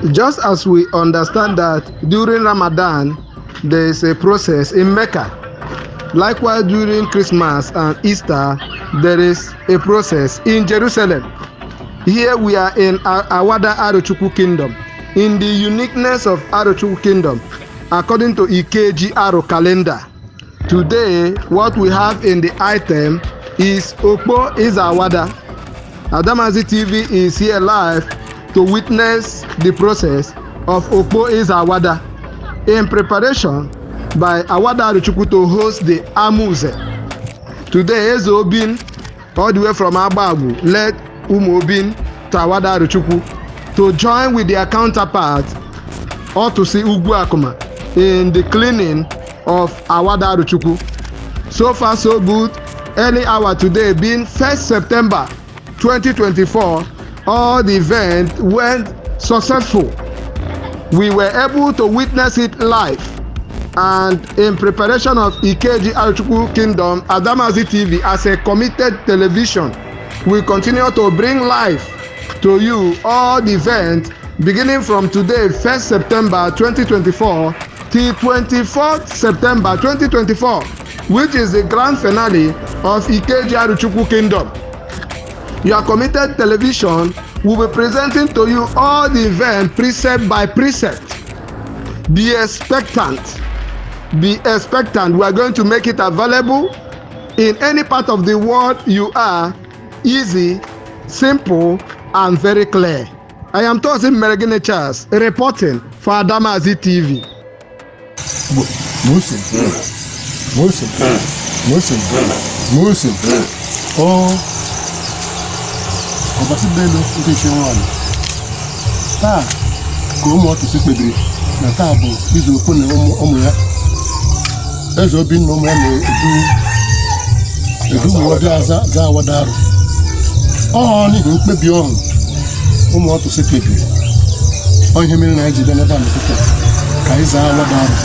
Just as we understand that during Ramadan there is a process in Mecca, likewise during Christmas and Easter there is a process in Jerusalem. Here we are in Awada Arochukwu Kingdom. In the uniqueness of Arochukwu Kingdom, according to Ikeji Aro calendar, today what we have in the item is Okpo is Awada. Adamazi TV is here live to witness the process of Okpo is Awada in preparation by Awada Arochukwu to host the Amuze. Today, Eze Obin, all the way from Agbagu, led Umu Obin to Awada Arochukwu to join with their counterpart, Otusi Ugwu Akuma, in the cleaning of Awada Arochukwu. So far, so good. Early hour today being 1st September 2024, all the event went successful. We were able to witness it live. And in preparation of Ikeji Arochukwu Kingdom, Adamazi TV, as a committed television, will continue to bring life to you all the event beginning from today, 1st September 2024, till 24th September 2024, which is the grand finale of Ikeji Arochukwu Kingdom. Your committed television will be presenting to you all the event precept by precept. Be expectant. Be expectant. We are going to make it available in any part of the world you are. Easy, simple, and very clear. I am Tosin Meregine Charles, reporting for Adamazi TV. Musin, Musin, Musin, Musin. O ọbasi dị elu nke ichie nwaanyị taa ka ụmụ ọtụsị kpebiri na taa bụ izu okwu na ụmụ ya eze Obinna ụmụ ya na-edu edu ụmụ ọbịa za awada arụ ọ n'ihi mkpebi ọhụ ụmụ ọtụsị kpebiri ọ ihe mere na anyị ji bịa n'ebe a n'ụtụtụ ka anyị zaa awada arụ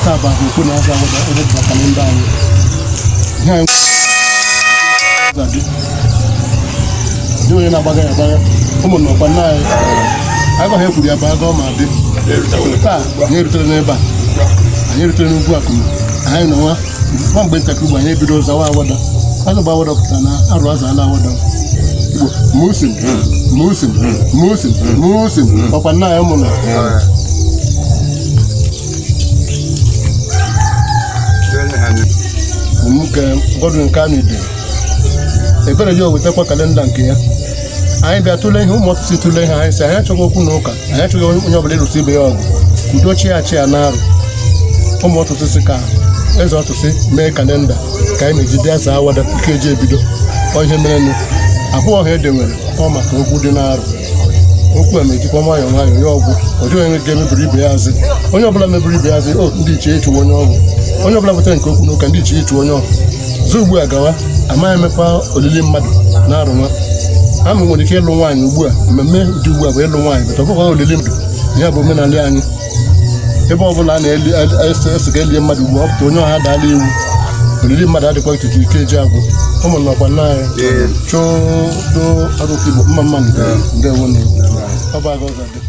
taa bụ ahụ okwu na-aza awada ebe dị na kalenda anyị ihe anyị dị dị onye na-agbaga ya agbagha ụmụ nọkwa nna anyị agụ ha ekwuru ya bụ agụ ma dị taa anyị erutere n'ebe a anyị erutere n'ugwu akụma anyị nọ nwa nwa mgbe ntakịrị ugbo anyị ebido zawa awada azụgba awada pụtara na arụ azaala awada Igbo musim musim musim musim ọkwa nna anyị ụmụ nọ nke Godwin Kanu dere ebere ya o wetakwa kalenda nke ya anyị bịa tụlee ihe ụmụ ọtụtụ tụlee ihe anyị sị anyị achọghị okwu na ụka anyị achọghị onye ọbụla ịlụso ibe ya ọgụ udo chi achị ya n'arụ ụmụ ọtụtụ sị ka eze ọtụsị mee kalenda ka anyị mejide aza awada ike eji ebido ọ ihe merenụ abụọ ha edewere ọ maka okwu dị n'arụ okwu a mejikwa nwayọọ nwayọọ ya ọgwụ ọ dịghị onye ga-emebiri ibe ya azị onye ọbụla mebiri ibe ya azị o ndị ichie echuwe onye ọgwụ onye ọbụla butere nke okwu n'ụka ndị ichie echuwe onye ọgwụ zụ ugbu a gawa amaghị emekwa olili mmadụ na arụ nwa ama nwere ike ịlụ nwaanyị ugbu a mmemme dị ugbu a bụ ịlụ nwaanyị bụta ọbụkwa olili mmadụ ihe bụ omenala anyị ebe ọbụla a na-eli esi ka elie mmadụ ugbu a ọ pụta onye ọha daala iwu olili mmadụ adịkwa tutu ike eji agwụ ụmụ nọkwa nna anyị chụọ arụkọ Igbo mma mma ndewo ọ bụ aga ọzọ dị.